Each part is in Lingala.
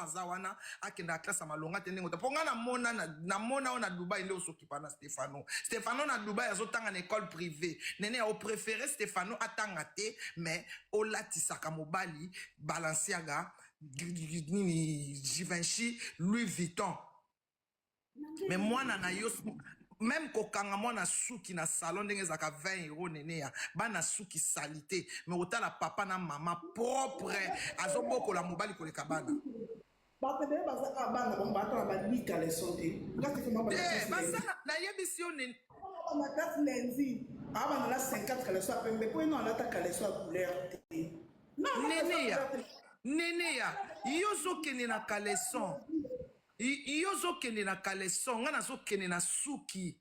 aza wana akendaka classe ya malonga te ndenge ota mpo ngai namona namona oyo na Dubai nde osokipa na Stefano. Stefano na Dubai azotanga na école privée. Nene opréféré Stefano atanga te, mais olatisaka mobali Balenciaga, nini, Givenchy, Louis Vuitton, mais mwana na yo, même kokanga mwana suki na salon ndenge ezalaka 20 euro. Nene ya bana suki sali te, mais otala papa na mama propre, azobokola mobali koleka bana. Bato ebele baza a bana bango baata na bali caleçon te. Te, baza, nayebisi yo nene. Na classe lundi abanda na 50 caleçon ya pembe mpo eno alata caleçon ya couleur te. Nene ya, nene ya, yo ozokende na caleçon, yo ozokende na caleçon, ngai nazokende na suki,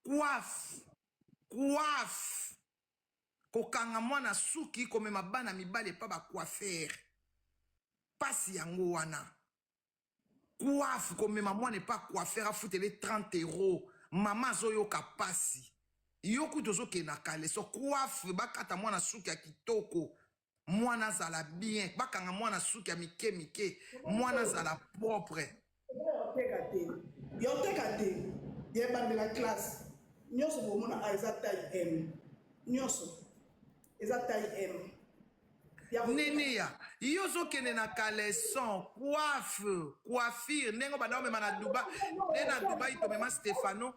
coiffe, coiffe, kokanga mwana suki, komema bana mibali epa bacoiffeur, mpasi yango wana. Coiffe, komema mwana epa coiffeur, afutele 30 euro, mama azoyoka pasi. Yo kutu ozokende na caleçon. Coiffe, bakata mwana suki ya kitoko, mwana azala bien, bakanga mwana suki ya mike mike, mwana azala propre. Yoteka te, yoteka te, yebandela classe nyonso. Bomona a eza taille M, nyonso eza taille M. Nene ya, yo ozokende na caleçon. Coiffe, coiffure, ndenge obanda omema na Dubai, nde na Dubai tomema Stefano,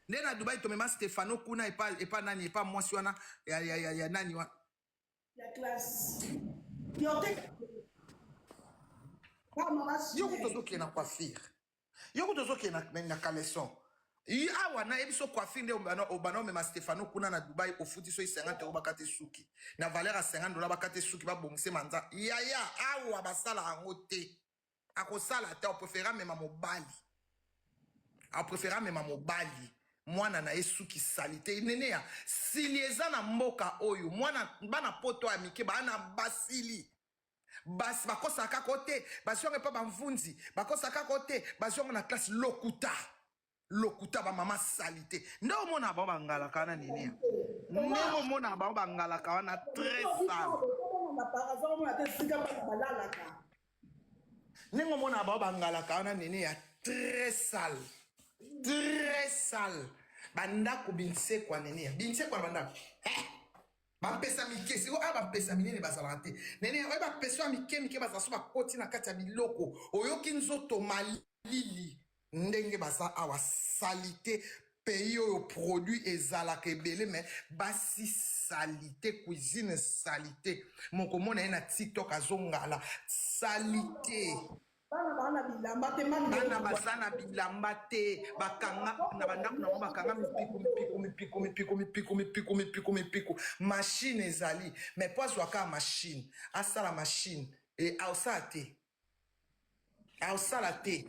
nde na Dubai tomema Stefano kuna epa nani, epa mwasi wana ya nani wana. Ya classe, yoteka. Yo kutu ozokende na coiffure, yo kutu ozokende na caleçon. Awa nayebi so coiffure nde obanda omema Stefano kuna na Dubai, ofuti so 50 euro, bakata suki na valeur ya 50 dollar, bakata suki, babongise manza. Yaya, awa basala yango te, akosala te. Apréféré amema mobali, apréféré amema mobali, mwana na ye suki sali te. Nene ya sili eza na mboka oyo, mwana bana poto ya mike baa na basili, basi bakosaka kaka o te, bazwi yango epa bamvunzi, bakosaka kaka o te, bazwi yango na classe. Lokuta, lokuta, bamama sali te. Nde omona bango bangalaka wana, nene ya, ndenge omona bango bangalaka wana, très sale. Ndenge omona bango bangalaka wana, nene ya, très sale, très sale. Bandako binsekwa, nene ya, binsekwa na bandako, eh! Bapesa mike sikoyo aya, bapesa minene bazalaka te. Nene oyo bapesa ya mike mike bazala so bakoti na kati ya biloko, oyoki nzoto malili. Ndenge baza awa, saleté. Pays oyo produit ezalaka ebele, mais basi saleté, cuisine saleté. Mokomona ye na TikTok azongala saleté. Bana baa na bilamba te. Bana baza na bilamba te, bakanga na bandako nango, bakanga mipiku, mipiku, mipiku, mipiku, mipiku, mipiku, mipiku, mipiku. Machine ezali, mais po azwa kaka machine, asala machine e, aosala te, aosala te.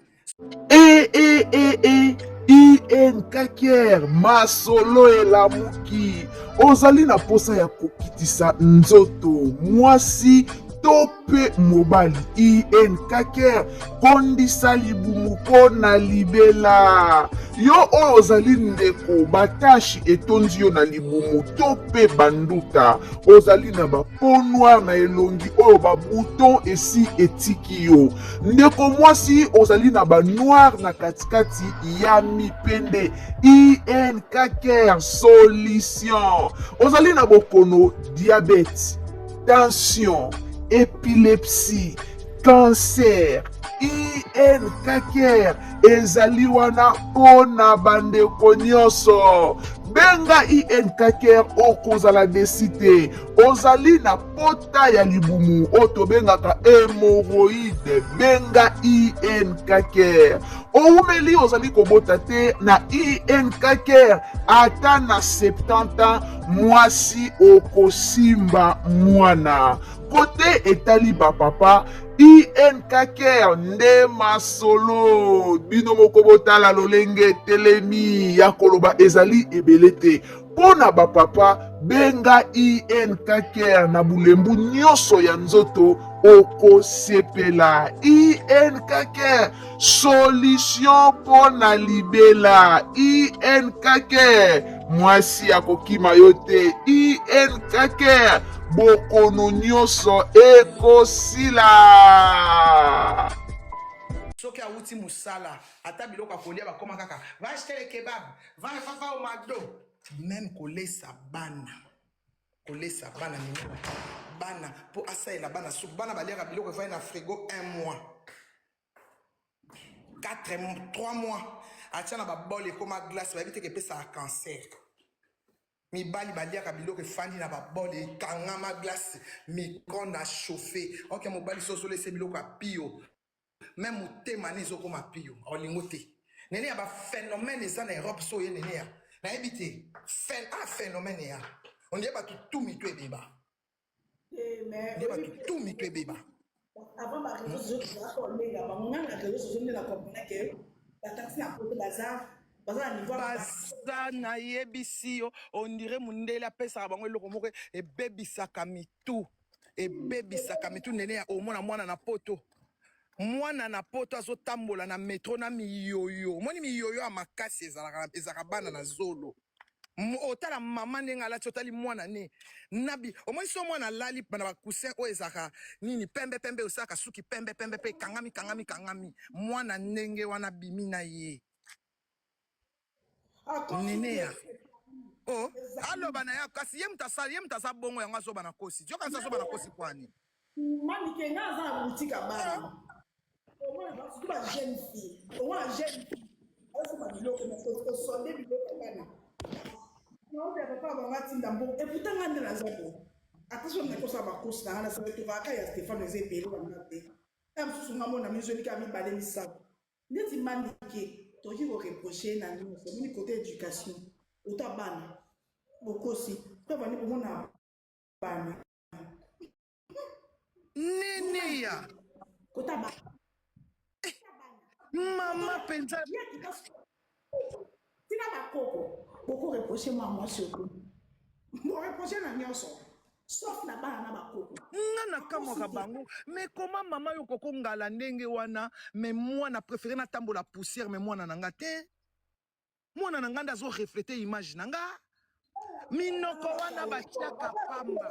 E e e e INKKR, masolo elamuki. Ozali na posa ya kokitisa nzoto, mwasi to mpe mobali, INKKR kondisa libumu mpo na libela. Yo oyo ozali ndeko, bataches etondi yo na libumu to mpe banduta, ozali na bapeau noire na elongi oyo babouton esi etiki yo, ndeko mwasi ozali na banoir na katikati ya mipende, INKKR solution. Ozali na bokono diabète, tension, épilepsie, cancer, INKKR ezali wana mpo na bandeko nyonso. Benga INKKR, okozala déçu te. Ozali na pota ya libumu oyo tobengaka hémorroïde, benga INKKR. Owumeli ozali kobota te, na INKKR ata na 70 ans mwasi okosimba mwana. Kote etali bapapa, INKKR nde masolo. Bino moko botala lolenge etelemi ya koloba, ezali ebele te. Mpo na bapapa, benga INKKR na bulembu nyonso ya nzoto, okosepela. INKKR solution mpo na libela. INKKR, mwasi akokima yo te. INKKR, bokono nyonso ekosila. Soki awuti musala ata biloko ya kolia bakoma kaka va acheter le kebab, va va va au McDo. Meme kolesa bana, kolesa bana minene bana po asalela bana supu, bana baliaka biloko efandi na frigo un mois, 4 3 mois atia na ba bol ekoma glace, bayebi te ke epesaka cancer. Mibali baliaka biloko efandi na ba bol ekangama glace micro-ondes a chauffe ok mobali soki ozolesa ye biloko ya pio meme motema ne ezokoma pio olingo te nene ya ba phénomène eza na Europe so oye nene ya nayebi te Phen, ah phénomène ya on dirait bato tout mitu ebeba Eh, mais nde bato tout mitu ebeba avant ba réseaux sociaux tozalaka kolenga bango nga na réseaux sociaux nde na comprendre que batati na poto baza baza na niveau ya baza nayebisi yo ondire mundele apesaka bango eloko moko ebebisaka mitu ebebisaka mitu nene ya omona mwana na poto mwana na poto azotambola na metro na miyoyo omoni miyoyo ya makasi ezalaka ezalaka bana na zolo otala mama ndenge alati otali mwana ne nabi omoni so mwana alali na bacoussin oyo ezalaka nini pembe pembe osalaka suki pembe pembe mpe ekangami kangami kangami mwana ndenge wana abimi na ye neneya o oh, aloba na ye kasi ye moto asali ye moto aza bongo yango azoba na kosi yokanisi azoba na kosi kwani Manike nga aza na boutique ya bana omona surtout ba jeune fille omona jeune fille azosomba biloko mais kosonde biloko ya bana naoya papa na bango atinda mbongo eputa nga nde naza bo ata soki nakosala bacourse na nga nasala tokaka ya Stephane eza ebele na nga te ya mosusu nga mona mizweli kaka mibale misato neti Manike tokoki koreproche na nyonso omoni kote éducation ota bana bokosi mpe bandi komona bana Neneya. Kota ba. Eh, mama penza. Tina bakoko. Boko reprocher moi moi surtout. Bo reprocher na nyonso. Sauf na bana na bakoko. Nga nakamwaka bango mais comment mama yo koko ngala ndenge wana mais mwana préféré natambola poussière mais mwana na nga te mwana na nga nde azo reflete image na nga minoko wana batiaka pamba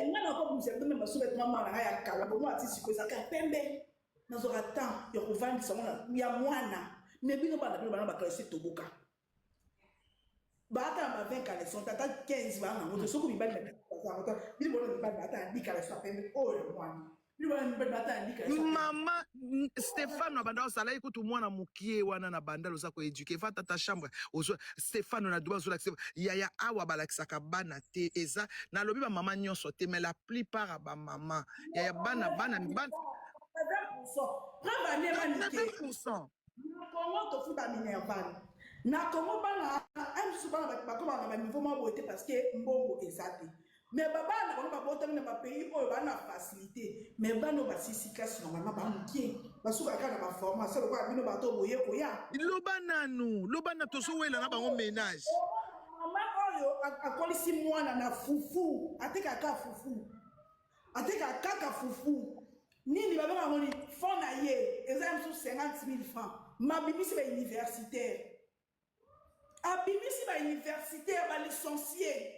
nga nakobimisa bino masuba etuma mwana nga ya kala bomo ati sikoyo ezalaka ya pembe nazwaka temps ya kovandisa ngo ya mwana me bino bana bino bana bakalesi etoboka baata na ba 20 caleçon tata 15 baa nango te soki mibali na baza yango te bino bona mibali baata na 10 caleçon ya pembe oyo ya mwana Mama Stefano abanda ozalaki kutu mwana mokie wana na bandal oza koeduke va tata chambre ozo Stefano na Dubai ozolakisa yaya awa balakisaka bana te eza nalobi ba mama nyonso te mais la plupart ya ba mama yaya bana bana bana 20% na Congo tofuta minerval na Congo bana mosusu bana bakomaka na baniveau moko boye te parce que mbongo eza te Mais ba bana bango babotami na ba pays oyo ba na facilité mais bana oyo basisi classe normalement ba mukie basukaka kaka na ba formation lokola bino bato boye koya. Loba nanu loba na tozowela na bango menage. Mama oyo akolisi mwana na fufu atekaka kaka fufu atekaka kaka fufu nini babengaka yango nini fond na ye eza ya mosusu 50 000 francs mabimisi ba universitaire abimisi ba universitaire ba licencie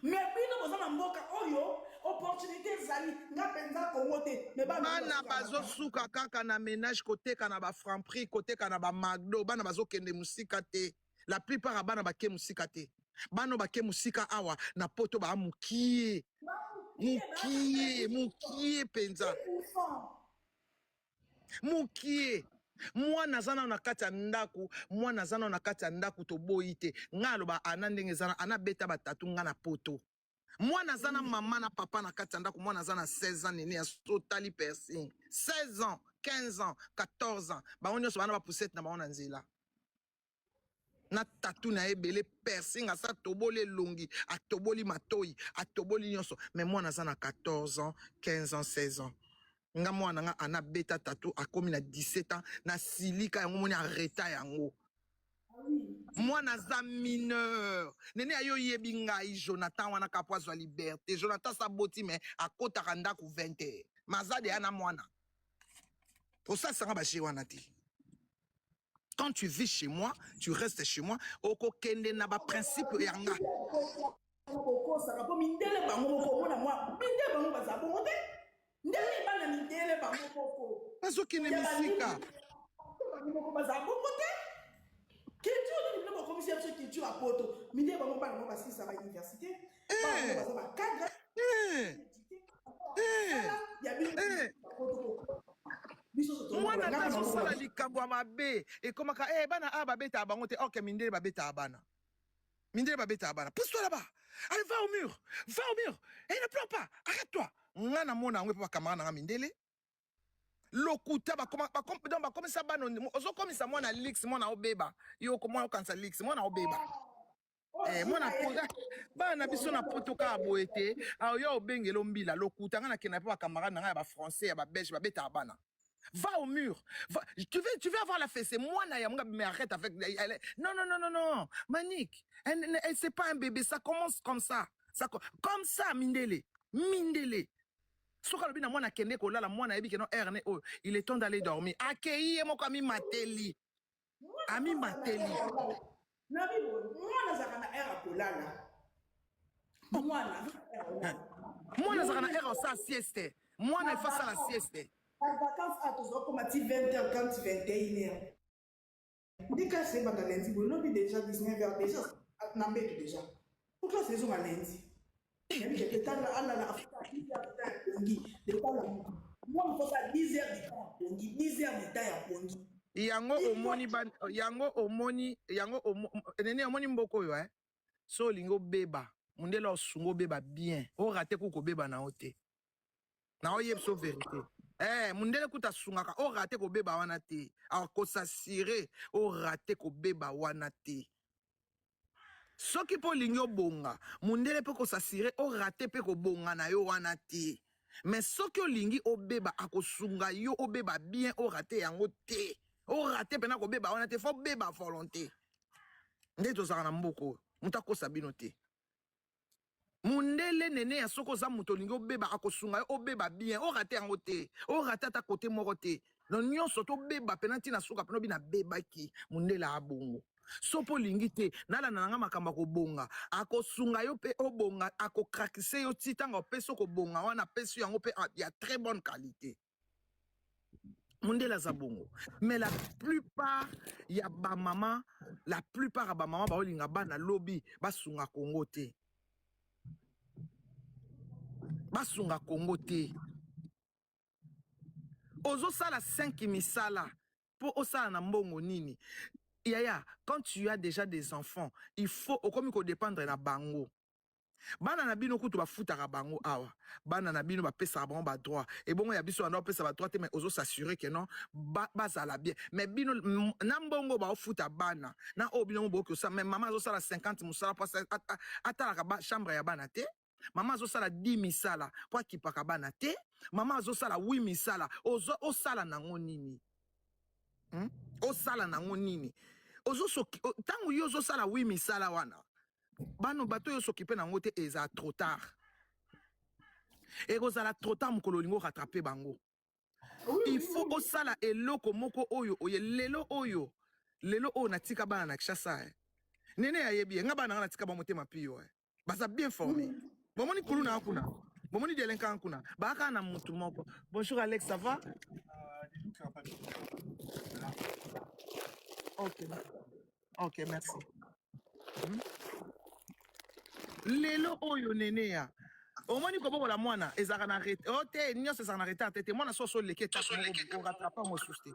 Mais bino boza na mboka oyo opportunité ezali nga penza Congo te mais bana bana bazosuka kaka na menage koteka na ba franprix koteka na ba macdo bana bazokende mosika te la plupart ya bana bake mosika te bana bake mosika awa na poto baa mokie mokie mokie mpenza Mukie. Mwana aza nano na kati ya ndaku, mwana aza nano na kati ya ndaku toboyi te. Nga aloba ana ndenge eza ana beta ba tatu nga na poto. Mwana aza na mama na papa na kati ya ndaku, mwana aza na 16 ans nene asotali piercing. 16 ans, 15 ans, 14 ans. Bango nyonso bana ba poussette na bango na nzela. na tatu na ye ebele piercing asa atoboli elongi atoboli matoyi atoboli nyonso mais mwana aza na 14 ans 15 ans 16 ans nga mwana nga ana beta tatu akomi na 17 ans na silika yango moni areta yango mwana aza mineur nene ayo oyebi ngai jonathan wana kapo azwa liberté jonathan saboti me akotaka ndako 20 heures maza deya na mwana osalisanga baje wana te Quand tu vis chez moi, tu restes chez moi, okokende na ba principe ya nga. Okosaka po mindele bango moko omona mwa mindele bango baza bongo te. Ndenge bana mindele bango moko. Bazokende Ya misika. Bango moko bazala bongo te. Culture nini bino bokomisi ya biso culture ya poto? Mindele bango bana bango basilisa ba université. Bana bango baza ba cadre. Ya bino poto. Biso Mwana ata azosala likambo ya mabe ekomaka eh, bana a babetaka bango te, orke mindele babetaka bana. Mindele babetaka bana. Pousse-toi là-bas. Allez, va au mur. Va au mur. Et ne pleure pas. Arrête-toi. Nga na mona yango epa bacamarade na nga mindele. Lokuta bakoma bakom, donc bakomisa bana ozokomisa mwana lix mwana obeba yo mwana okanisa lix mwana obeba. Eh, mwana poto bana na biso na poto kaka boye te ayo obengela ombila lokuta. Nga nakenda mpe bacamarade na ngai ya bafrançais, ya babelge, babetaka bana. Va au mur. Va, tu veux avoir la fessée. Moi, mais arrête avec. Elle, non, non, non, non, non. Manique. Elle, elle, c'est pas un bébé. Ça commence comme ça. Ça comme ça, Mindele. Mindele. Soki alobi na mwana akende kolala, mwana ayebi ke non, heure ne oyo, il est temps d'aller dormir. Akei ye moko, amimateli. Amimateli. Nabi mwana azalaka na heure ya kolala. Mwana Mwana azalaka na heure osala sieste. Mwana efa asala sieste. Ba vacances a tozokoma ti 20 h 30, 21 h nde classe ebanda lundi. Boye lobi déjà 19 h déjà na mbeto déjà po classe ezonga lundi. Nayebi ke etala alala afuta 10 heures de temps ya pongi, letala mwana fo asala 10 heures de temps ya pongi, 10 heures de temps ya pongi. Yango omoni ba, yango omoni yango nene omoni mboka oyo, eh? So olingi obeba, mondele osunga obeba bien, orater kuku kobeba na yo te. Na oyebi so vérité, eh, mondele kuta asungaka orater kobeba wana te, akos'assurer orater kobeba wana te. Soki mpo olingi obonga, mondele mpe kos'assurer orater mpe kobonga na yo wana te. Mais soki olingi obeba, akosunga yo obeba bien, orater yango te. Orater mpena kobeba wana te, faut beba volonté. Nde tozalaka na mboka oyo, moto akosa bino te. Mondele nene ya soki oza moto olingi obeba, akosunga yo obeba bien, orater yango te, orater ata kote moko te. No nyonso tobeba mpena ntina suka mpena obi nabebaki. Mondele abongo so mpo olingi te nalanda nanga makambo ya kobonga, akosunga yo mpe obonga, akokrakise yo ti ntango apesi yo kobonga wana, apesi yo yango mpe ya très bonne qualité. Mondele aza bongo. Mais la plupart ya bamama, la plupart ya bamama baolinga bana lobi basunga Kongo te, basunga Kongo te. Ozosala 5 misala mpo osala na mbongo nini, yaya? Quand tu as déjà des enfants, il faut okomi kodépendre na bango. Bana na bino kutu bafutaka bango awa, bana na bino bapesaka bango badroit. Ebongo ya biso banda bapesa badroit te, mais ozos'assurer ke non, bazala bien. Mais bino na mbongo baofuta bana na oyo bino bokoki osala. Mais mama azosala 50 mosala mpo atalaka chambre ya bana te. Mama azosala 10 misala mpo akipaka bana te. Mama azosala 8 misala. Osala nango nini, Osala nango nini? Ntango yo ozosala 8 misala wana, bano bato oyo s'occuper nango te, ezala trop tard, ekozala trop tard mokolo olingi orattraper bango. Il faut osala eloko moko oyo oye lelo oyo. Lelo oyo natika bana na Kinshasa, eh. Nene ayebi ye, nga bana nga natika bango motema pio, eh. Baza bien formé. Bomoni kulu na kuna, bomoni délinquant kuna, baaka na mutu moko. Bonjour Alex, ça va? Ok, merci. Lelo oyo nene ya omoni kobokola mwana ezalaka na o te, nyonso ezalaka na retard te te. Mwana so oleki étape moko, orattraper yango mosusu te.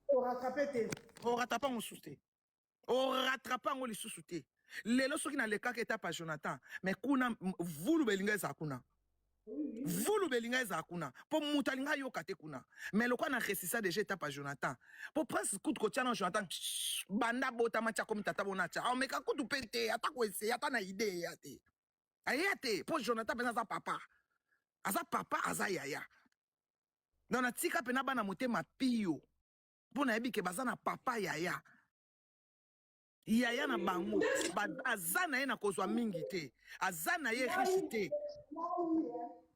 Orattraper te. Orattraper yango mosusu te, orattraper yango lisusu te. Lelo soki nalekaka étape ya Jonathan, mais kuna vulu belinga ezala kuna, vulu belinga ezala kuna mpo moto alinga ayoka te kuna. Mais lokwa na resisa déjà étape ya Jonathan, mpo Prince kutu kotia na Jonathan banda botama tia komi tata bona tia aomeka kutu mpe te, ata koessayer, ata na idée eya te, aya te, mpo Jonathan mpenza aza papa, aza papa, aza yaya. Donc natika mpena bana motema pio mpo nayebi ke baza na papa, yaya, yaya na bango. Aza na ye na kozwa mingi te, aza na ye riche te.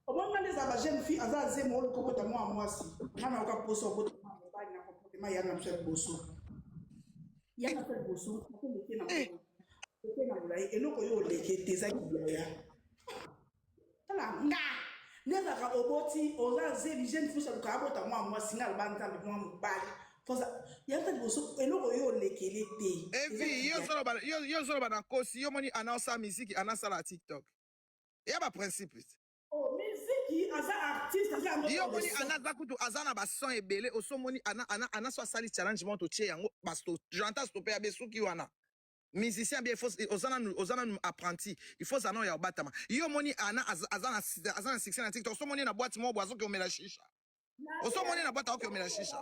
Omoni nde eza bajeune fille aza azema oyo kobota mwana mwasi. Nga na yoka poso obota mwana mobali na comportement ya na biso ya liboso, ya na biso ya liboso akoleke na leke na molai. Eloko oyo oleke te ezaki yaya. Tala nga. Nde ezalaka oboti oza zebi jeune fille aluka abota mwa mwasi nga aloba nzambe mwa mobali foza yaka liboso eloko yo olekele te. Evi yo ozoloba yo ozoloba na kosi yo moni ana osala miziki ana asala TikTok ya ba principe. Oh, miziki aza artiste aza yango. Yo moni ana aza kutu aza na ba son ebele osomoni ana ana ana so asali challenge moko totie yango basto janta stope ya besuki wana. Musicien bien il faut oza nanu oza nanu apprenti il faut ozala nanu ya kobatama yo omoni ana aza aza na aza na succès na tiktok osomoni ye na boîte moko boye azoki omela shisha osomoni ye na boîte akoki omela shisha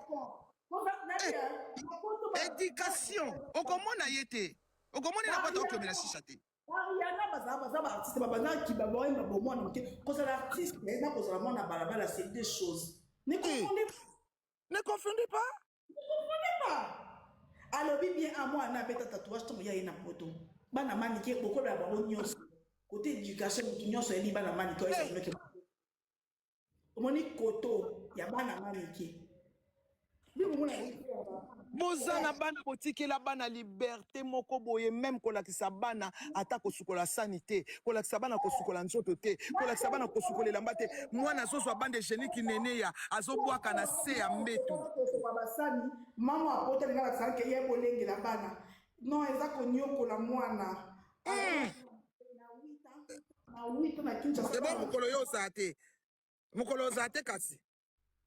eh, éducation okomona ye te okomoni ye na boîte akoki omela shisha te. Ariana baza baza ba artiste babanda kiba boyemba bomwana moke kozala artiste na kozala mwana balabala c'est deux choses ne confondez ne confondez pas. Ne comprenez pas. Alobi bien a mwana abeta tatouage ntango ye aye na poto. Bana manike bokola bango nyonso. Kote education moto nyonso ayebi bana manike oyo ezali noki. Omoni koto ya bana manike. Boza na bana botikela bana liberte moko boye meme kolakisa bana ata kosukola sani te kolakisa bana kosukola nzoto te kolakisa bana kosukola elamba te mwana azozwa bande hygienique neneya azobwaka na se ya mbetu kosopa basani mama apota linga lakisa ke ye bolengela bana non eza konyokola mwana na 8 na Kinshasa ebo mokolo yo ozala te mokolo ozala te kasi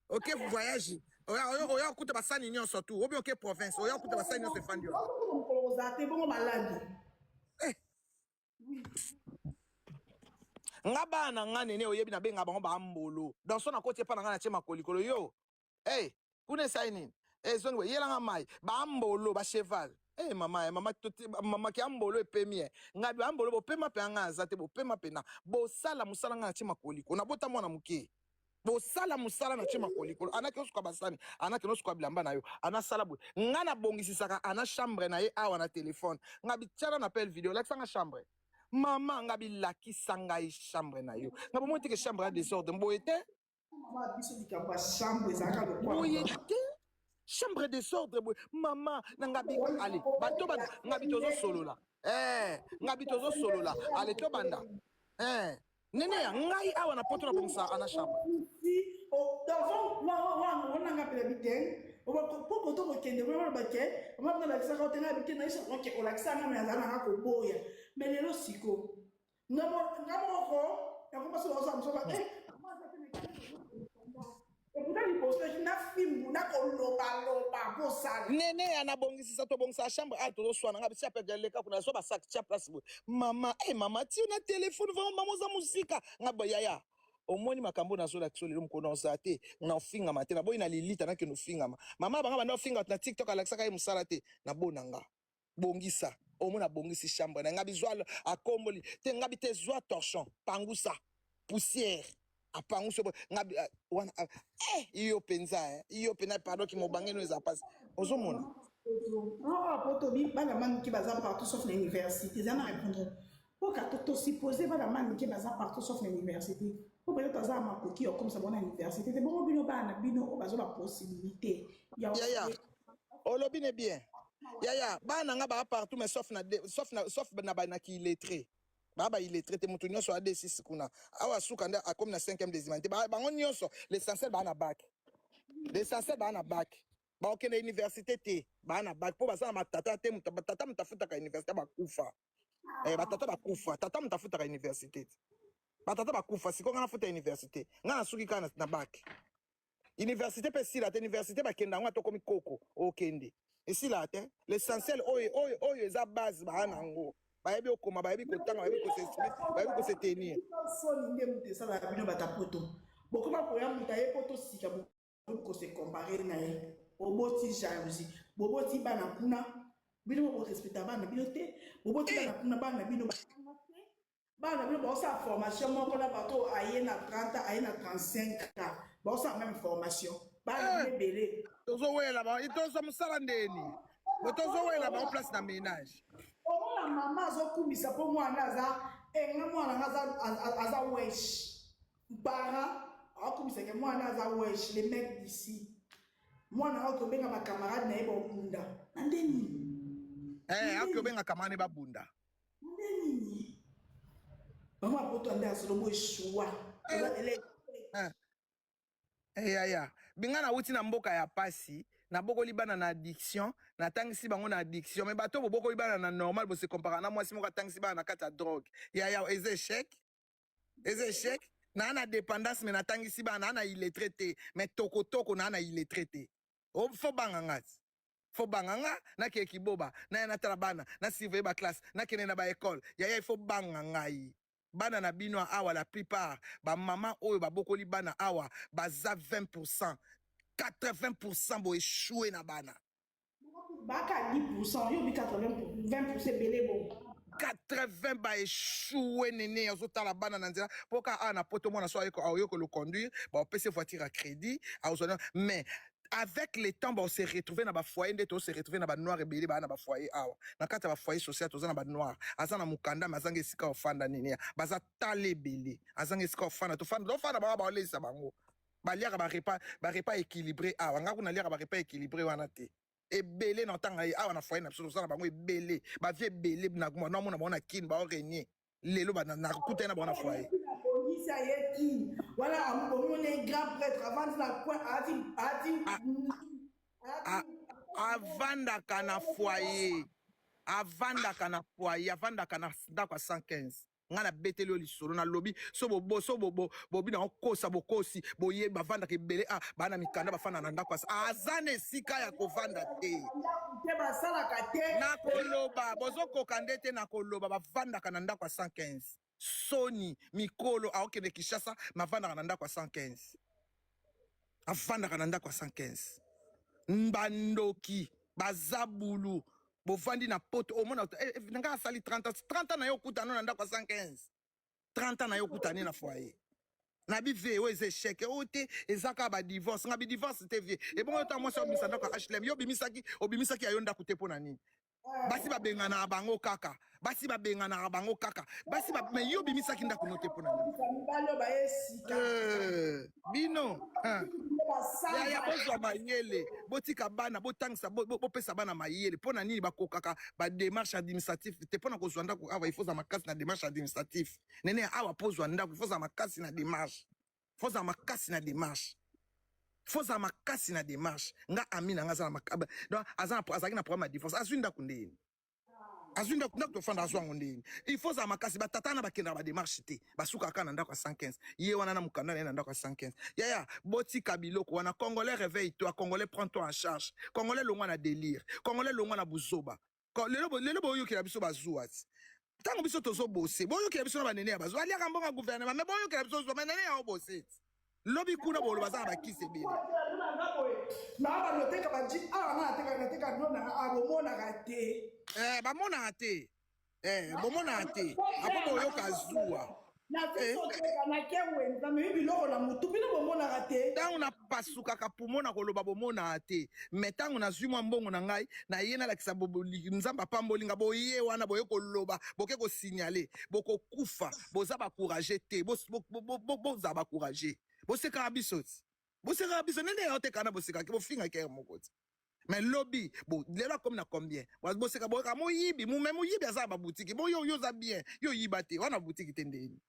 oke voyage oya oya oya okuta basani nyonso tu obi oke province oya okuta basani nyonso efandi wana mokolo ozala te bongo maladi eh. Nga bana na nga nene oyebi nabenga bango bambolo donc so nakoti epa na nga natie makolikolo yo hey, kuna esali nini ezongi boye yelanga mai bambolo bacheval hey, eh, mama eh, mama toti, mama ki ambolo epemi e ngai bambolo bopema mpe nga aza te bopema mpena bosala mosala nga natie makolikolo nabota mwana moke bosala mosala na tie makolo likolo anaki osuka basani anaki nosuka bilamba na yo anasala boye nga nabongisisaka ana chambre na ye awa na telefone nga bitiana na appel video lakisa nga chambre mama nga bilakisa ngai chambre na yo nga bomoi teke chambre ya desordre boye te boye te chambre desordre boye mama na nga bi ale bato ba nga bi tozosolola eh nga bi tozosolola ale tobanda eh Nene ya ngai awa na poto na bongisa ana chambre. Wana pela biteng po koto kokende kuna baloba ke mama bino alakisaka yo te ngai bite nayesa oke olakisa nga me azala nanga koboya me lelo siko nga moko nakoma soki ozala mosoka eh ekuta liboso na fimbu na kolobaloba bosala nene ya nabongisisa tobongisa chambre a tozoswana nga bitia pete leka kuna zwa basak tia place boye mama e eh, mama tio na telefone vraimen mama oza mosika nga boye yaya omoni makambo nazolakisa lelo mokolo naozala te na ofingama te naboyi na lilita nakende ofingama mama banga banda ofinga na tiktok alakisaka ye mosala te nabona nga bongisa omona abongisi chambre na ngabi zwa akomboli te ngabi te zwa torchon pangusa poussière apangusi ngabi ah, wana ah, eh yo penza eh yo penza pardon ki mobange no eza pasi ozomona Ah, poto bana manike baza partout sauf na université eza na répondre po ka to suppose bana manike baza partout sauf na université po peut-être aza na makoki ya kokomisa bango na université te bongo bino bana na bino oyo baza ba possibilité ya yaya olobi ne bien yaya bana nga baa partout mais sauf na sauf na sauf na ba na ki illettré baa ba illettré te moto nyonso ade 6 kuna awa suka nde akomi na 5e des humanités bango nyonso l'essentiel baa na bac l'essentiel baa na bac bakokende université te baa na bac mpo baza na matata te tata moto afutaka université bakufa eh, batata bakufa tata moto afutaka université te batata bakufa sikoyo ngai nafuta université ngai nasuki kaka na, na bac université mpe esila te université bakenda yango ata okomi koko okende esila te l'essentiel oyo oyo oyo eza base baa na yango bayebi okoma bayebi kotanga bayebi kosexprime bayebi kose tenir soni nde moto esalaka bino bata poto bokoma koya moto aye poto sika bokomi kose compare na ye oboti jalousie boboti bana kuna bino borespecta bana bino te boboti bana kuna bana bino batanga te bana bino baosala formation moko na bato oyo aye na 30 ans aye na 35 ans baosala meme formation bana bino ebele tozowela bango tozwa mosala ndeni bo tozowela bango place na ménage omona mama azokumisa mpo mwana aza enga mwana nga aza wesh Parent akumisa ke mwana aza wesh le mec d'ici. Mwana oyo kobenga ba camarade na ye babunda. Na nde nini? Eh, akobenga camarade babunda. Na nde nini? Mama poto nde asolo bo eshua. Oza elève. Ah. Eh, yaya binga nauti na mboka ya pasi, nabokoli bana na addiction, natangisi bango na addiction. Me bato bobokoli bana na normal, bose compara na mwasi moko atangisi bana na kati ya drogue. Yaya, eza échec, eza échec. Naa na dépendance, me natangisi bana, naa na illettré te, me tokotoko naa na illettré te. Fo banga nga ti, fo banga nga. Nakee kiboba, naya natala bana, nasurveille baklasse, nakende na baekole. Yaya, ifo banga ngai. Bana na bino awa, la plupart bamama oyo babokoli bana awa baza 20, 80 boéchoué na bana. Baka 10, yo bi 80, 20 ebele bongo. 80 baéchoué. Nene azotala bana na nzela, mpo ka awa na poto, mwana so ayoki conduire, baopesi voiture ya crédit, azwa. Mais avec le temps, baose retrouve na bafoyer nde tose retrouve na banoir ebele baa na bafoyer awa. Na kati ya bafoyer social, toza na banoir aza na mokanda, me azanga esika ofanda. Nini, baza tala ebele, azanga esika ofanda. Tofanda, tofanda, bango baolesa bango, baliaka barepas, barepas équilibré. Awa nga kuna aliaka barepas équilibré wana te. Ebele na ntanga ye awa na foyer na biso, toza na bango ebele, bavie ebele. Namona bango na Kine, baorenie lelo, nakutani na bango na foyer. Abongisi, aye Kine wana, omoni grand prêtre avandi na coin, ati ati. Avandaka na foyer, avandaka na foyer, avandaka na ndako ya 115. Ngai nabeteli oyo lisolo, nalobi so bobo so bobo bobi na okosa bokosi boye. Bavandaka ebele, a baa na mikanda, bafanda na ndako, aza na esika ya kovanda te. Te, basalaka te. Nakoloba, bozokoka nde te. Nakoloba, bavandaka na ndako ya 115. Soni mikolo aokende Kinshasa, mavandaka na ndako ya 115, avandaka na ndako ya 115. Bandoki baza bulu. Bovandi na poto, omona nga asali 30 ans, 30 ans na ye, okutana na ndako ya 115. 30 ans na ye, okutani na foyer na bi vie oyo eza échec. Oyo te, eza kaka badivorce. Nga bidivorce te, vie ebongo. Yo ta mwasi obimisa ndako ya HLM, yo obimisaki, obimisaki ya yo ndako te. Mpo na nini basi babenganaka bango kaka? Basi babenganaka bango kaka basi ba... Mais yo obimisaki ndako no te, mpo na nini? Mibali oyo baye sika. Bino yaya, bozwa mayele, botika bana, botangisa, bopesa bana mayele. Mpo na nini bakokaka badémarche administrative te? Mpo na kozwa ndako awa, il faut za makasi na démarche administrative. Nene, awa mpo ozwa ndako, il faut za makasi na démarche, faut za makasi na démarche, faut za makasi na démarche. Nga ami na nga aza na donc azalaki na problème ya divorce, azwi ndako ndeni? Azwi ndako, ndako tofanda, azwa yango ndeni? Il faut za makasi. Batata na bakendaka badémarche te, basukaka kaka na ndako ya 115. Ye wana na mokanda na ye na ndako ya 115. Yaya, botika biloko wana. Congolais, réveille toi. Congolais, prends toi en charge. Congolais, longwa na délire. Congolais, longwa na buzoba. Lelo boyokela biso bazuwa ti ntango biso tozobose. Boyokela biso na banene ya bazuwa, aliaka mbongo ya gouvernement. Me boyokela biso zuwa, me nene ya obose ti lobi kuna boloba aza na bakisi ebele. Naa banoteka baji awa, nga nateka, nateka no na bomonaka te. Bamonaka te, bomonaka te. Apo boyoka zuwa. Nateka, nake wenze, namemi biloko na motu, bino bomonaka te. Ntango napasukaka pumo na koloba, bomonaka te. Me ntango nazwi mwa mbongo na ngai, naye nalakisa Nzambe apamboli nga, boye wana boye koloba, boke kosignale, bokokufa. Boza bacourage te, bozala bacourage. Bosekaka biso ti, bosekaka biso ndenge ya otekana, bosekaki, bofingaki ere moko ti. Mais lobi bo, lelo akomi na combien? Boseka, boyeka moyibi me moyibi aza na babutiki. Bo yo, yo oza bien, yo oyiba te wana butiki te. Ndeni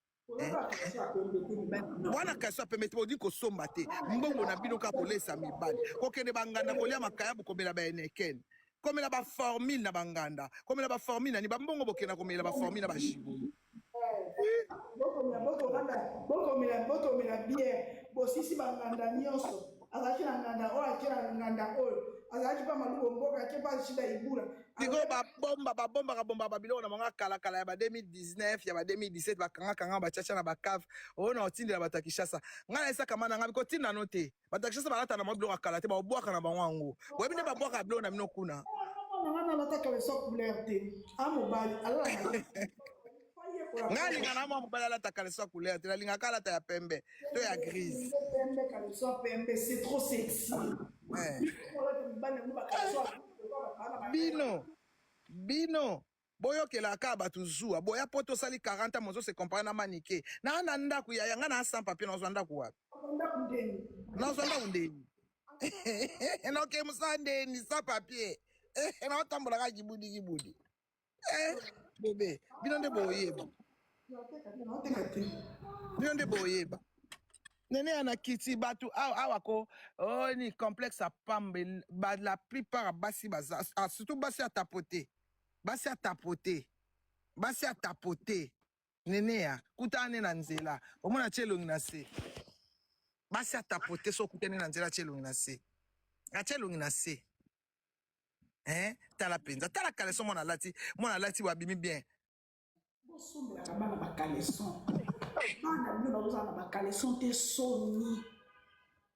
wana kasi apembe te, bodi kosomba te. Mbongo na bino kaka kolesa mibali, kokende banganda, kolia makayabu, komela baeneken, komela baformule na banganda, komela baformule nani, bambongo bokenda komela baformule na bashibulu. Bokomela, bokomela bière, bosisi banganda nyonso. Azalaki na nganda oyo, ake na nganda oyo, azalaki mpa Malubo Mboka, ake mpa Shida Ibula. Sikoyo babomba, babombaka, bombaka babiloko na bango ya kalakala, ya ba 2019, ya ba 2017. Bakangakanga, batiatia na bacave oyo na otindela bato ya Kinshasa. Ngai nayesaka ma na ngai kotinda no te. Bato ya Kinshasa balata na bango biloko ya kala te, babwaka na bango yango. Boyebi nde babwaka biloko na bino kuna. Nanga nalata caleçon couleur te, a mobali alala. Ngai alinga na mwa mobali alata caleçon couleur te, nalingaka alata ya pembe to ya grise. Pembe, caleçon pembe, c'est trop sexy. Mibali yango bacaleçon. Bino, bino boyokelaka kaka bato zuwa. Boya po tosali 40 ans, mozo se compare na Manike naa na ndako ya yanga na sans papier. Nazwa ndako wapi? Ndako ndeni? Nazwa ndako ndeni? Naoke mosala ndeni sans papier? Naotambola kaka kibudi kibudi. Bebe, bino nde boyeba. Naoteka te. Bino nde boyeba. Nene ya na kiti bato awa awa ko oh, ni complexe ya pamba ba, la plupart ya basi baza ah, surtout basi ya tapote basi ya tapote basi ya tapote nene ya kutana ne na nzela omona atie elongi na se basi ya tapote so okutani na nzela atie elongi na se atie elongi na se eh tala mpenza tala kaleso mwana alati mwana alati wabimi bien Bosombelaka bana ba caleçon. Bana bino bazozala na ba caleçon te soni.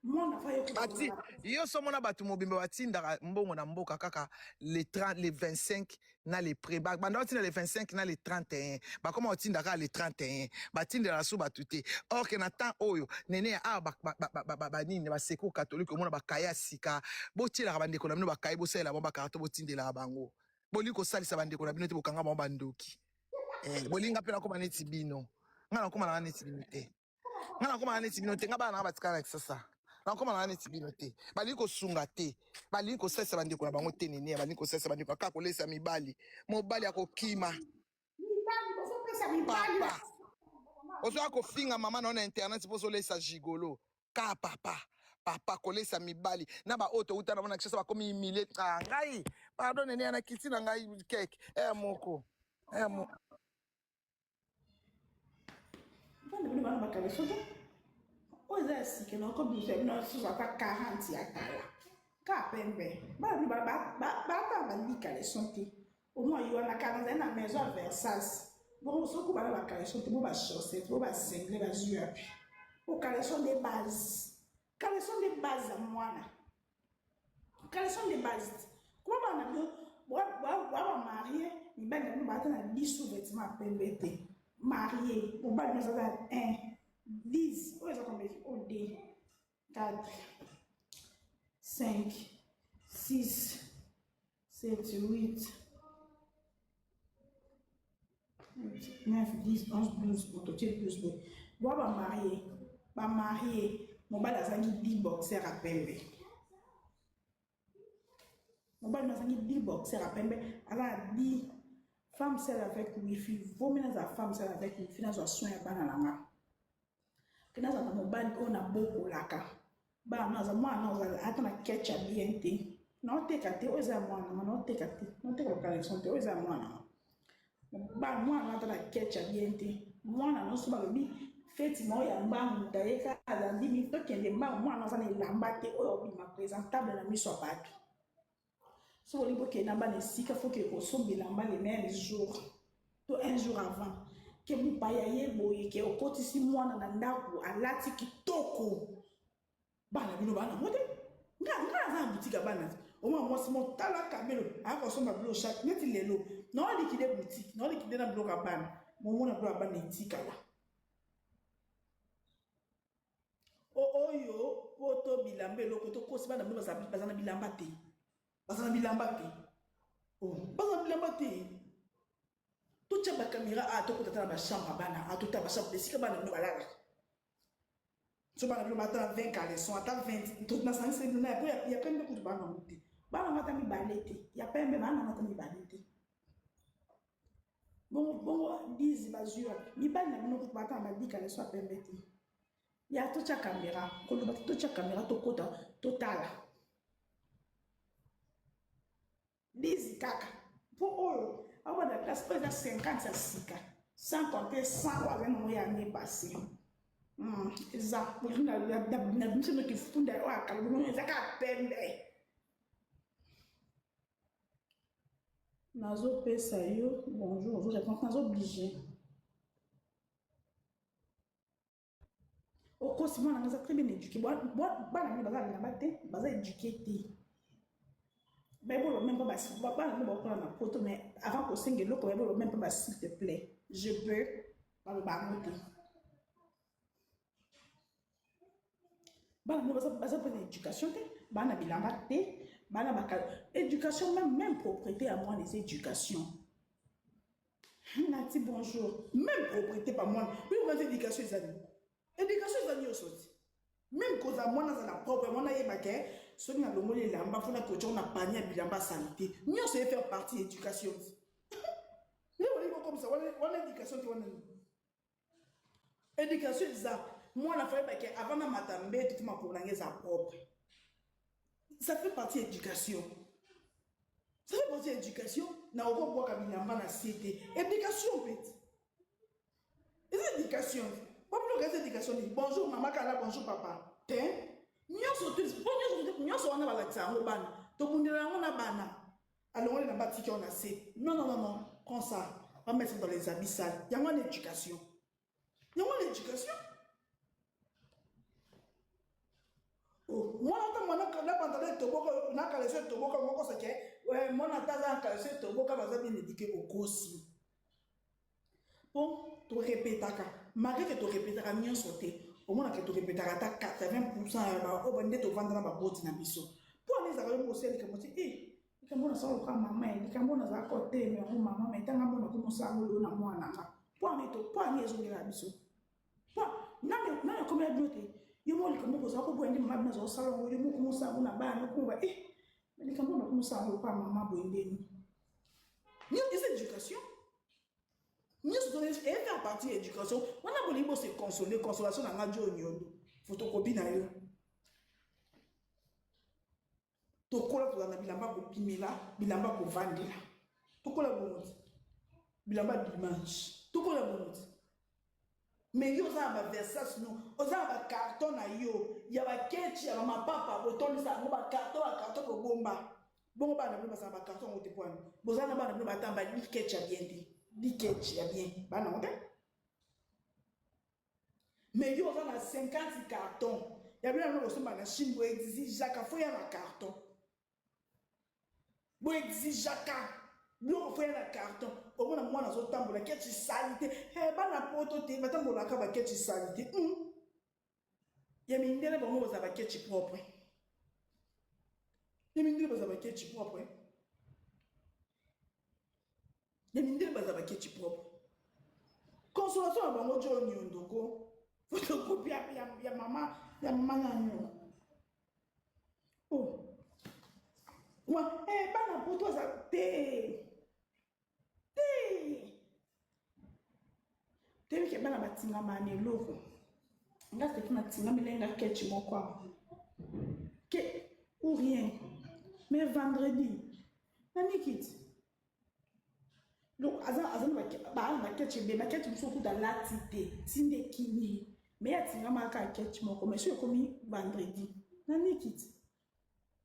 Mwana fa yo Bati, yo so mona bato mobimba batindaka mbongo na mboka kaka le 30, le 25 na le pré banda batinda le 25 na le 31 bakoma kotinda kaka le 31 batindelaka so bato te or ke na temps oyo nene ya awa banini basecours catholique omona bakaye ya sika botielaka bandeko na bino bakaye bosalela bango bakarto botindelaka bango bolingi kosalisa bandeko na bino te bokanga bango bandoki eh, bolinga mpe nakoma neti bino ngai nakoma nanga neti bino te ngai nakoma nanga neti bino te ngai bana nanga batikala na kisasa nakoma nanga neti bino te balingi kosunga te balingi kosalisa bandeko na bango te nene balingi kosalisa bandeko kaka kolesa mibali mobali akokima papa ozoya kofinga mama na yo na internet mpo ozolesa gigolo ka papa papa kolesa mibali na baoyo touta na bango na kinshasa bakomi humilie ah, ngai pardon nene ya na kiti na ngai keke eh, moko eh, moko bana bino bana bakaleso te oyo eza ya sika nakobimisa bino susu ata 40 ya kala ka pembe bana bino bata balika leson te omwa yo wana kala nazali na maison ya versas bongo soki bana bakaleson te bo bachaussette bo basingle bazwi wapi po caleçon nde base caleçon nde base ya mwana caleçon nde base kuma bana bino bwa bamarie mibali na bino baata na 10 sous vêtement ya pembe te marie mobali nyonso aza 1 10 oyo eza combien oyo 2 4 5 6 7 8 9 10 11 12 moto tie 12 boye bwa bamarie bamarie mobali azangi 10 boxer ya pembe mobali azangi 10 boxer ya pembe aza na 10 femme seule avec wifi vomi nazala femme seule avec wifi nazwa soin ya bana na nga ke nazala na mobali oyo nabokolaka bana naza mwana naza ata na ketch ya bien te naoteka te oyo eza ya mwana nanga naoteka te naoteka bacollection te oyo eza ya mwana nanga mwana ata na ketch ya bien te mwana nyonso balobi feti moko ya mbangu moto ayeka azandimi tokende mbangu mwana aza na elamba te oyo obima présentable na miso ya bato soki olingi okende na bana esika foke kosomba elamba le même jour to un jour avant ke mopaya ye boye ke okotisi mwana na ndako alati kitoko bana bino bana yango te nga nga naza na boutique ya bana te omwa mwasi mo tala kabelo aya kosomba biloko chaque neti lelo naolikide boutique naolikide na biloko ya bana momona biloko ya bana etikala oyo poto bilamba eloko tokosi bana bino baza na bilamba te baza na bilamba te oh, baza na bilamba te totya bakamera a tokota ata na bachambre ya bana a totala bachambre esika bana bino balalaka so bana bino bata na 20 caleçon ata 20 nasangisi bino na ya pembe kutu bana yango te bana yango ata mibale te ya pembe bana yango ata mibale te bongo bongo 10 bazwi wapi mibali na bino kutu bata na ba 10 caleçon ya pembe te ya totya kamera koloba te totya kamera tokota totala 10 kaka mpo oyo abanda classe oyo eza 50 ya sika sans compter 100 oyo aza nango ya année passée hmm, eza na biso noki funda oyo akala bongo eza kaka pembe nazopesa yo bonjour ozo répondre nazo oblige okosi mwana nga aza très bien éduqué bana mingi baza bilamba te baza éduqué te bayebolo même pas bana mingi bakokola na poto mais avant kosenga eloko bayebolo même pas ba s'il te plaît je peux baloba yango te bana mingi baza mpe na éducation te bana bilamba te bana baka éducation même même propriété ya mwana eza éducation Nati bonjour. Même propriété pa mwana. Bino baza éducation eza nini? Éducation eza nyonso ti. Même koza mwana azala propre, mwana ayeba ke soki nalongoli elamba fo nakotya na panier ya bilamba salite. Nyonso e faire partie ya éducation ti. Nde bolingi bokomisa wana éducation te wana nini? Éducation eza. Mwana faut ayeba ke avant namata mbeto fo makolo na ngai eza propre. Ça fait partie ya éducation. Ça fait partie ya éducation. Nakoki kobwaka bilamba na se te. Éducation mpe eza éducation. Po biloko eza éducation nini? Bonjour mama kala, bonjour papa. Te nyonso te, po nyonso nyonso wana balakisa yango bana, tobundela yango na bana. Alongoli na batiki yango na se. Non, non, non, non, prends ça, va mettre dans les habits sales. Yango wana éducation, yango wana éducation. Oh, mwana ata mwana na pantalon etoboka na caleçon etoboka, okokosa ke mwana ata aza na caleçon etoboka, baza bien éduqué. Okosi, mpo torepetaka, malgré ke torepetaka nyonso te, omonaka torepetaka ata 80% ya baoyo nde tovanda na baboti na biso. Mpo wana ezalaka yo mosala likambo te, e likambo nasala lokola mama, ye likambo nazalaka kotelema yango mama, ma etanga mona komosala yango lelo na mwana nga. Mpo wana mpo wana ezongela biso, mpo nani nani akomela bino te. Yo moko likambo kozala koboya nde mama bino azosala yango, yo moko mosala yango na bana, okomoba e likambo nakomosala yango lokola mama boye ndeni. Eza éducation nyonso to efaire partie ya éducation wana. Bolingi bose console, consolation na nga jo nyondo photocopie na yo. Tokola tozala na bilamba kopimela, bilamba kovandela, tokola bongo ti bilamba dimanche, tokola bongo ti. Mais yo oza na baversas no, oza na bacarton na yo ya bakechi ya bamapapa, botondisa yango bacarton, bacarton bobomba bongo. Bana bino bazala bacarton yango te. Pwani boza na bana bino batamba dikechi ya bien te, dikechi ya bien bana yango te. Mais yo oza na 50 carton ya bino yango bosomba na Chine, boexigeaka fo ya na carton, boexigeaka biloko fo ya na carton. Omona mwana azotambola kechi sali te. Bana poto te batambolaka bakechi sali te. Ya mindele bango bazala bakechi propre, ya mindele bazala bakechi propre, ya mindele bazala bakechi propre. Consolation na bango jo nyondoko photocopie ya, ya, ya mama, ya mama nani. Oh. Wa, bana poto aza te te, toyebi ke bana batingama na eloko. Nga soki natingameli nga ketch moko awa ke ou rien, mais vendredi nanikiti. Donc aza na baa na baketch ebele, baketch mosusu kuta alati te, tinde ekimi, mais atingama kaka ketch moko. Mais soki ekomi vendredi, nanikiti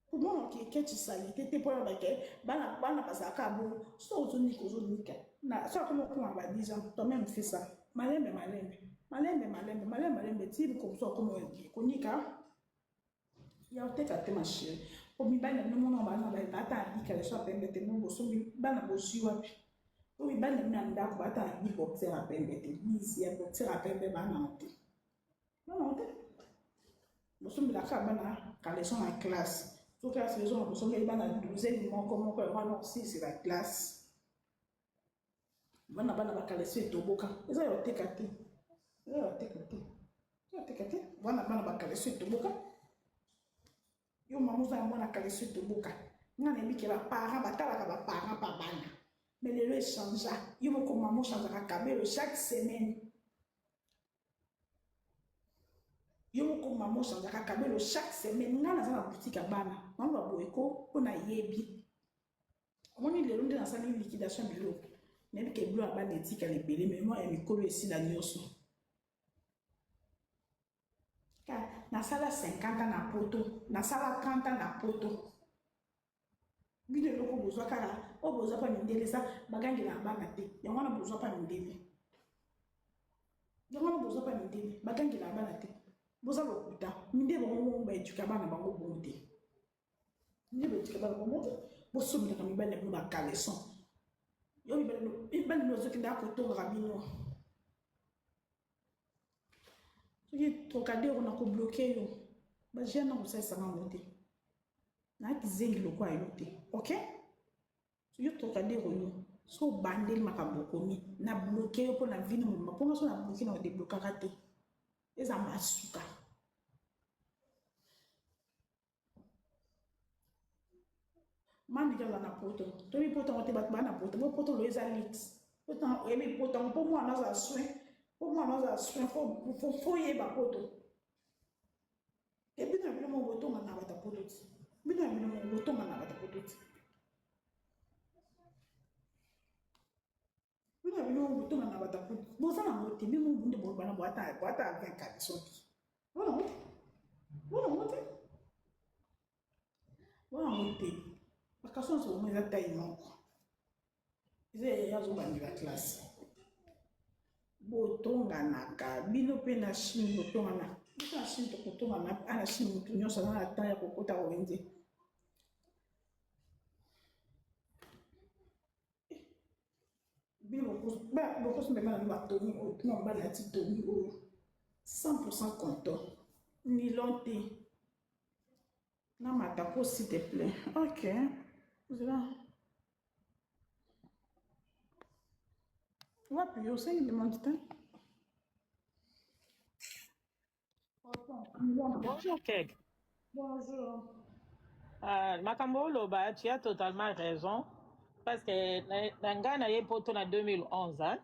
komona ke ketch saleté te, mpona bake bana, bana bazalaka bongo. So ozonika, ozonika na so akoma okoma ba 10 ans, toi-même fais ça malembe malembe, malembe malembe, malembe malembe, ti mosusu akoma konika ya oteka te. Ma chérie, po mibali na bino mona bana bata na bikaleso ya pembe te. Mo bosombi bana bozwi wapi? Po mibali na bino ya ndako bata na biboxer ya pembe te, bisi ya boxer ya pembe bana te, bana te. Bosombelaka bana caleçon na classe, so classe ezonga, bosombeli bana douzaine moko moko, yango wana osilisi la classe. Bana bana bacaleçon etoboka eza ya oteka te, eza ya oteka te, eza ya oteka te. Bana bana bacaleçon etoboka, yo mama oza na mwana caleçon etoboka. Nga nayebi ke baparent batalaka baparent pa bana, mais lelo echangea. Yo moko mama ochangeaka kabelo chaque semaine, yo moko mama ochangeaka kabelo chaque semaine. Nga naza na boutique ya bana, naloba boye ko mpo nayebi. Omoni lelo nde nasali liquidation biloko, nayebi ke biloko ya bana etikala ebele, mais mwa ya mikolo esila nyonso. Nasala 50 ans na poto, nasala 30 ans na poto. Bino eloko bozwa kaka oyo bozwa mpa mindele, eza bagangelaka bana te. Yango wana bozwa mpa mindele, yango wana bozwa mpa mindele, bagangelaka bana te. Boza lokuta. Mindele bango baéduquer bana bango bongo te, nde baéduquer bana bango te. Bosombelaka mibali na bino bacaleçon. Yo mibali bino bazokende akotongaka bino. Soki Trocadero na kobloquer yo, bajeune na kosalisaka yango te, nakizengi lokwa yo te. Ok, yo Trocadero, yo so obandeli makambo okomi na bloquer yo mpo na vino mobima, mponga so na bloquer na odébloquaka te, eza masuka. Mandika aza na poto, toyebi poto yango te. Bato baa na poto, bo poto loyo eza luxe. Oyebi poto yango mpo mwana azala soin. Po mwana azala soin fo yeba poto. E bino na bino moko botonga na bata poto ti. Bino na bino moko botonga na bata poto ti. Bino na bino moko botonga na bata poto. Boza na ngo te bino moko nde boloba na boata boata 20 caleçon te. Bona ngo te. Bona ngo te. Bona ngo te. Bakaso nyonso bomoi eza taille moko. Eza yaya azobandela classe. Botonganaka bino mpe na Chine botongana. Biso na Chine tokotongana na Chine motu nyonso aza na temps ya kokota wenze. Bino bokosomba bana no batoni oyo tuna mobali alati toni oyo 100% content nilon te namata ko s'il te plaît ok zela wapi yo osengi demande te. Bonjour Keg. Bonjour. Makambo oloba, tu as totalement raison. Parce que na ngai na ye poto na 2011, hein?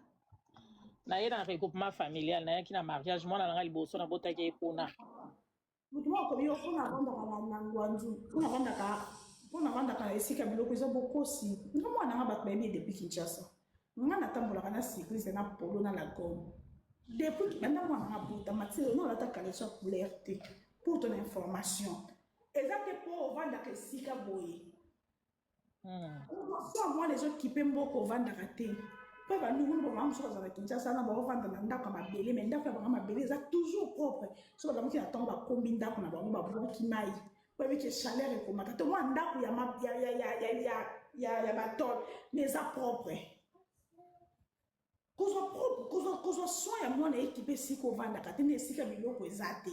Na ye na regroupement familial, nayaki na mariage, mwana na ngai liboso nabotaki ye kuna. Moto moko akomi yo mpona avandaka na Ngwanzu, mpona avandaka mpona avandaka na esika biloko eza bokosi. Nga mwana nga bato bayebi ye depuis Kinshasa. Nga natambolaka na cycliste na polo na la gomme. Depuis banda mwana nga abotama ti lelo nalata caleçon ya couleur te. Pour ton information, eza te mpo ovandaka esika boye. So mwana ezokipe mboka ovandaka te. Mpo balungu bamama mosusu bazala na Kinshasa na baovanda na ndako ya mabele, mais ndako ya bango mabele eza toujours propre. So balamuki na ntongo bakombi ndako na bango babwaki mai. Oyebi ke chaleur ekomata te mwa ndako ya ya ya ya ya ya ya ya batole mais eza propre. Kozwa propre, kozwa kozwa soin ya mwana ekipe esika ovandaka te na esika biloko eza te.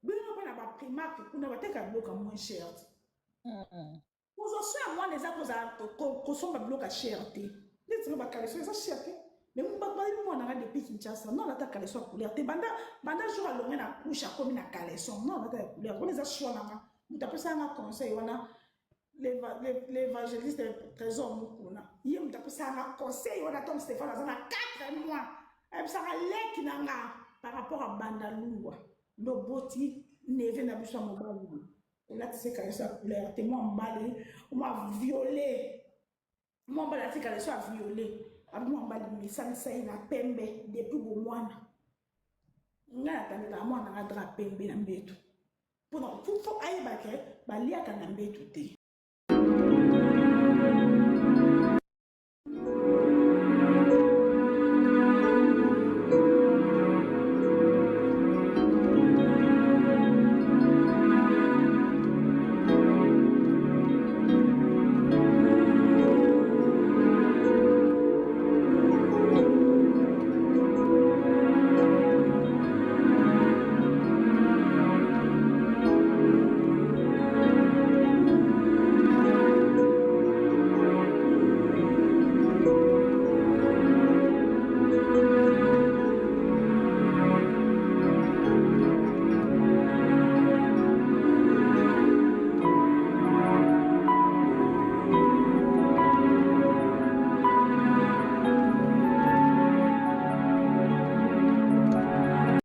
Bino mpe na ba Primark kuna bateka biloko ya moins cher te. Kozwa soin ya mwana eza kozala kosomba biloko ya cher te. Neti nga ba caleçon eza cher te. Mais bato bayebi mwana nga depuis Kinshasa, non alata caleçon ya couleur te. Banda banda jour alongwe na couche akomi na caleçon, non alata ya couleur. Wana eza choix na nga. Moto apesaka nga conseil wana l'évangéliste Trésor Mukuna. Ye moto apesaka nga conseil wana Tom Stéphane aza na 4 mois. Ayebisaka leki na nga par rapport à Bandalungwa. Loboti neve na biso ya mobali. Olatisi caleçon ya couleur te, mwa mobali mwa violet. Mwa mobali alati caleçon ya violet. Abi mwa mobali misalisa ye na pembe depuis bomwana. Ngai natandela mwana nga drap pembe na mbeto. Pona fo ayeba ke baliaka na mbeto te.